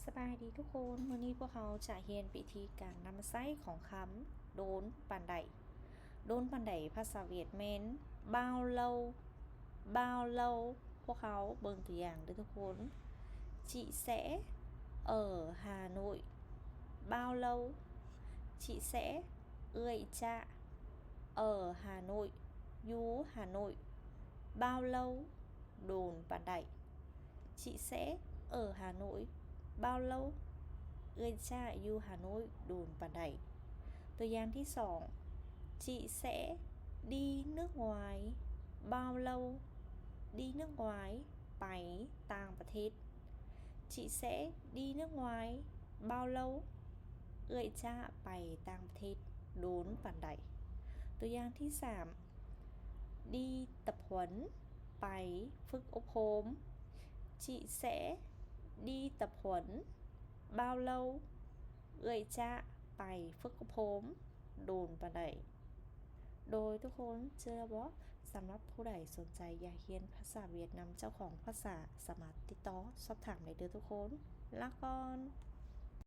ສະບາຍດີທຸກຄົນ, ມື້ນີ້ພວກເຮົາຈະຮຽນວິທີການນຳມາໃຊ້ຂອງຄຳ ໂດນປານໃດ. ໂດນປານໃດພາສາຫວຽດແມ່ນ bao lâu, bao lâu. ພວກເຮົາເບິ່ງຕົວຢ່າງເດີ້ທຸກຄົນ. Chị sẽ ở Hà Nội bao lâu? Chị sẽ, ເອື້ອຍຈະ, ở Hà Nội, ຢູ່ Hà Nội, bao lâu, ໂດນປານໃດ. Chị sẽ ở Hà Nội bao lâu? ເອື້ອຍຈະຢູ່ Hà Nội ໂດນປານໃດ. ຕົວຢ່າງທີສອງ Chị sẽ đi nước ngoài bao lâu? Đi nước ngoài, ໄປຕ່າງປະເທດ. Chị sẽ đi nước ngoài bao lâu? ເອື້ອຍຈະໄປຕ່າງປະເທດໂດນປານໃດ. ຕົວຢ່າງທີສາມ Đi tập huấn, ໄປຝຶກອົບຮົມ. Chị sẽ đi tập huấn bao lâu? ເອື້ອຍຈະໄປຝຶກອົບຮົມໂດນປານໃດ. ໂດຍທຸກຄົນເຊື່ອບໍ່? ສຳລັບຜູ້ໃດສົນໃຈຢາກຮຽນພາສາຫວຽດນຳເຈົ້າຂອງພາສາ ສາມາດຕິດຕໍ່ສອບຖາມໄດ້ເດີ້ທຸກຄົນ. ລາກ່ອນ.